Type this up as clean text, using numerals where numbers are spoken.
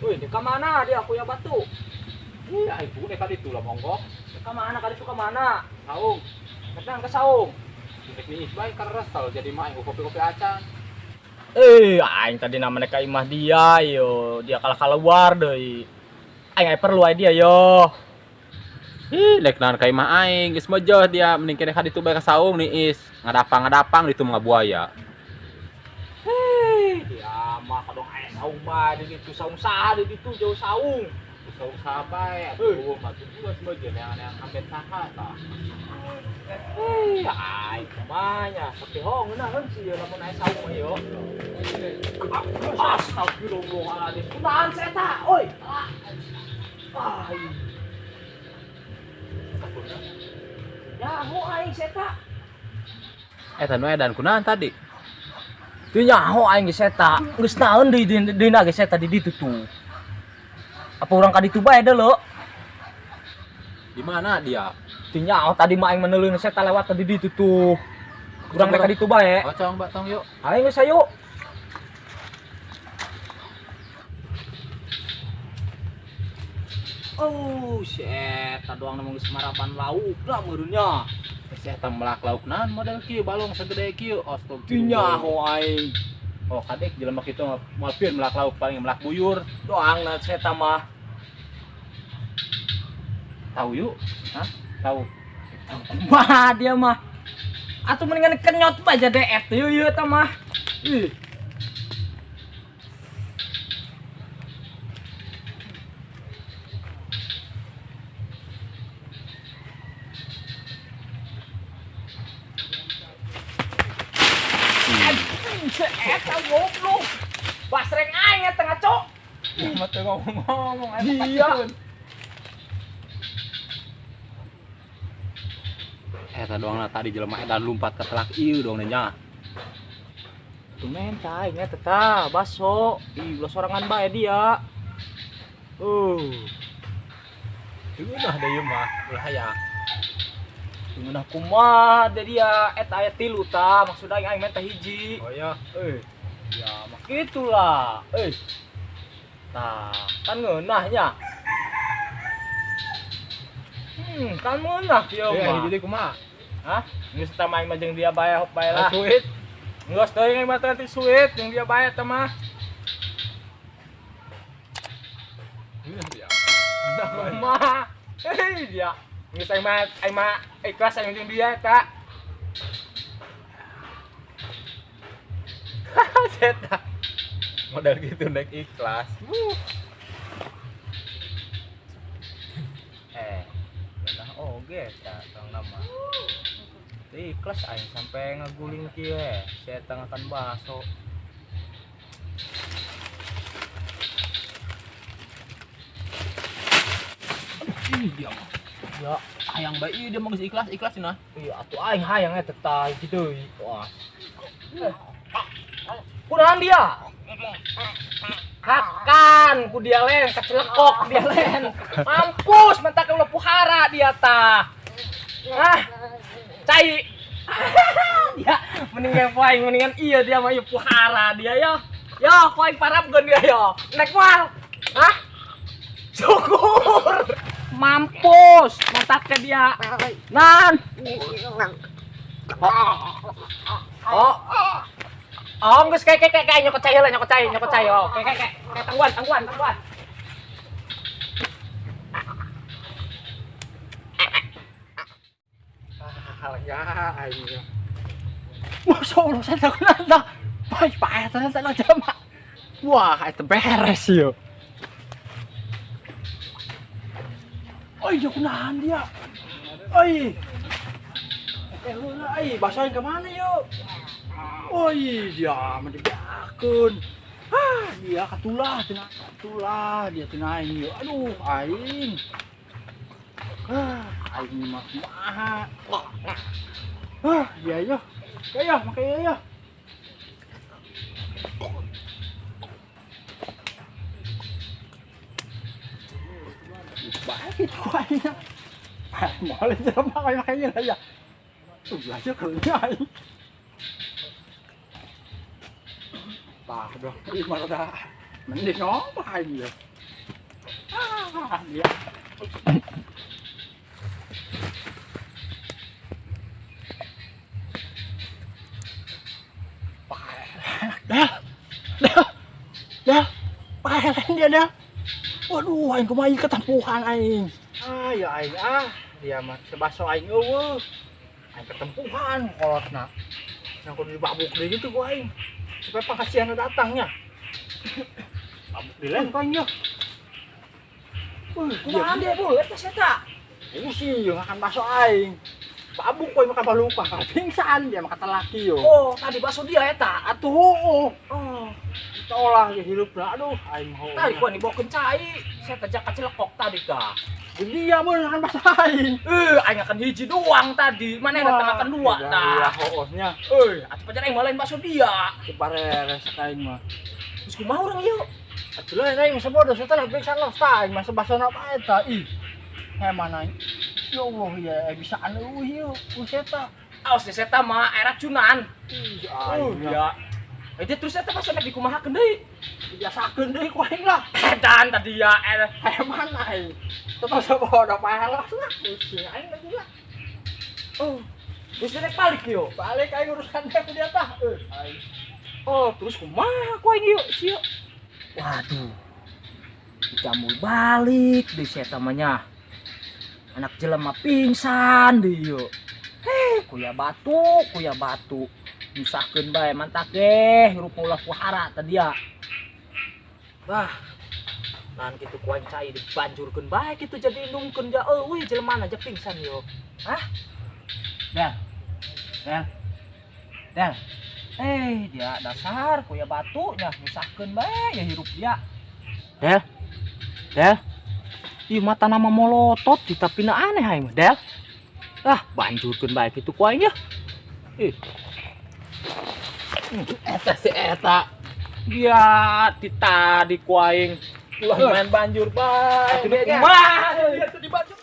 Wih, di mana dia aku ya batu? Iya, ibu dek kali itu lah monggo. Di mana kali itu ke mana? Saung. Kadang ke saung. Dek nih bae kan resel jadi mah aing kopi-kopi acan. Eh, aing tadi namanya ka imah dia yo, dia kalah keluar deui. Aing aya perlu aya dia yo. Ih, lek naon ka imah aing, geus mejoh dia mending keneh ka ditu bae ka saung nih is. Ngadapang-ngadapang ditu mah buaya. Hei, dia mah kadang aya saung mah di ditu saung saha di ditu jauh saung. Saung saha bae atuh, mah geus mejoh neangan ambet saha tah. Hei, aing mah nya tapi ho ngeunaheun sih lamun aya saung mah yo. Astagfirullahaladzim. Kunaon si eta, oi? Ah. Nyaho aing si eta. Eta nu edan kunaon tadi? Teu nyaho aing geus eta. Geus naon deui deuna geus eta di ditu tuh. Apa urang ka ditu bae deuleu? Di mana dia? Teu nyaho tadi mah aing meneleun si eta lewat tadi ditu tuh. Urang rek ka ditu bae. Oh, cong, Mbak, tong yuk. Aing geus ayo. Oh, si eta doang namung geus maraban lauk lah meureunnya. Si eta melak lauk naon model kieu balong segede kieu. Astagfirullah. Teu nyaho aing. Oh, kadek jelema kitu moal pieun melak lauk paling melak buyur. Doang na si eta mah. Tahu yuk? Hah? Tahu. Kumaha dia mah. Atuh mendingan kenyot bae deet yeuh ieu eta mah. Ih. Eta goblok. Basreng aing eta ngaco. Mah teu ngomong-ngomong aing Iya. Eta doang na tadi jelema edan lumpat ke telak ieu dong nya. Tuh men aing eta tah baso. Ih, ulah sorangan bae dia. Geunah da ieu mah, ulah hayang. Geunah kumaha da dia eta aya tilu tah, maksud aing aing menta hiji. Oh iya. Ya mah gitulah. Tah, kan ngeunah nya. Kan ngeunah kieu mah. Jadi kumaha? Hah? Geus tah main mah jeung dia bae hop bae lah. Suit. Geus teuing aing mah teh suit jeung dia bae teh mah. Geunah dia. Kumaha? Hei dia. Geus aing mah ikhlas aing jeung dia eta. Seta. Modal gitu naik ikhlas. Ngeunah oge eta tong nama. Teu ikhlas aing sampai ngaguling kieu he. Si eta ngakan baso. Ih, dia mah. Ya, Hayang bae ieu dia mah geus ikhlas, ikhlas cenah. iya atuh aing hayang eta tah hiji deui. Wah. Kunaon dia? Hakan ku dia len, kacelekok dia len. Mampus mentak ulah puhara dia tah. Ah. Cai. Dia mendingan poing mendingan iya dia mah ieu puhara dia yo. Yo, poing parapkeun dia yo. Nek moal. Hah? Syukur. Mampus mentak ke dia. Nan. Oh. Oh, geus kayak kayak kayak nyokot cai lah, nyokot cai, nyokot cai. Oh, kayak kayak kayak tangguan, tangguan, tangguan. Ah, lega aing. Masya Allah, saya tak kenal dah. Baik, pak, saya tak jamak. Wah, itu beres yo. Oi, dia kunahan dia. Oi. Lu ai, basahin ke mana yo? Oi, dia mah dibeakeun. Ah, dia katulah cenah, katulah dia cenah aing yo. Aduh, aing. Ah, aing mah kumaha. Ah, dia yo. Kaya, make yo. Baik itu aing. Ah, boleh jelema kayak kayaknya lah ya. Tuh belajar kerja aing. Tah, dah, ih mah dah. Mending ngomong aing ya. Ah, dia. Del, Del, Del, paelen dia Del. Waduh, aing kumaha ieu ketempuhan aing. Ah, ya aing ah, dia mah sebaso aing eueuh. Aing ketempuhan kolotna. Yang kudu dibabuk deui gitu ku aing. Supaya pangkasihanna datangnya. Babuk deui lain ku aing yeuh. Kumaha dia bul eta si eta? Pusing yo makan bakso aing. Babuk kowe makan balupa, pingsan dia makan laki yo. Oh, tadi bakso dia eta. Atuh heueuh. Oh, Kita olah ge hirupna aduh aing mah. Tadi gua dibawakeun cai, saya teh kacelekok tadi kah. Jadi dia mun makan bakso aing. Eh, aing akan hiji doang tadi. Mana yang datang akan dua Iya tah. heueuhnya. Eh, atuh pajar aing mah lain bakso dia. Dibareres aing mah. Terus kumaha urang ieu? Atuh lain aing mah bodoh setan pingsan los tah aing mah bakso apa eta ih. Heman aing. Ya Allah ya bisa anu eueuh ieu ku eta. Aos di seta mah air racunan. Ih Oh, aing. iya. Eh, dia terus eta bakso nek dikumahakeun deui? Dibiasakeun deui ku aing lah. Edan tadi ya, eh. Heman aing. Tetep sabodo paelos lah. Pusing aing lagi lah. Oh. Terus dia balik yo. Balik aing urusan dia ku dia tah. Eh, aing. Oh, terus kumaha ku aing yuk sih. Waduh. Dicamul balik di seta mah nya. Anak jelema pingsan deui yuk. Eh, kuya batu, kuya batu. Nyusahkeun bae mantak ge hirup ulah puhara tadi ya. Wah. Nan kitu ku aing cai dibanjurkeun bae kitu jadi indungkeun ja eueuh jelema aja pingsan yo. Hah? Del. Del. Del. Eh, dia dasar kuya batunya nyusahkeun bae ya hirup dia. Del. Del. Ih mata nama molotot tapi na aneh aing mah, Del. Ah, banjurkeun bae kitu ku aing ya. Ih, Eta si eta. dia ti tadi ku aing ulah main banjur bae. Atuh Kumaha dia tuh dibanjur.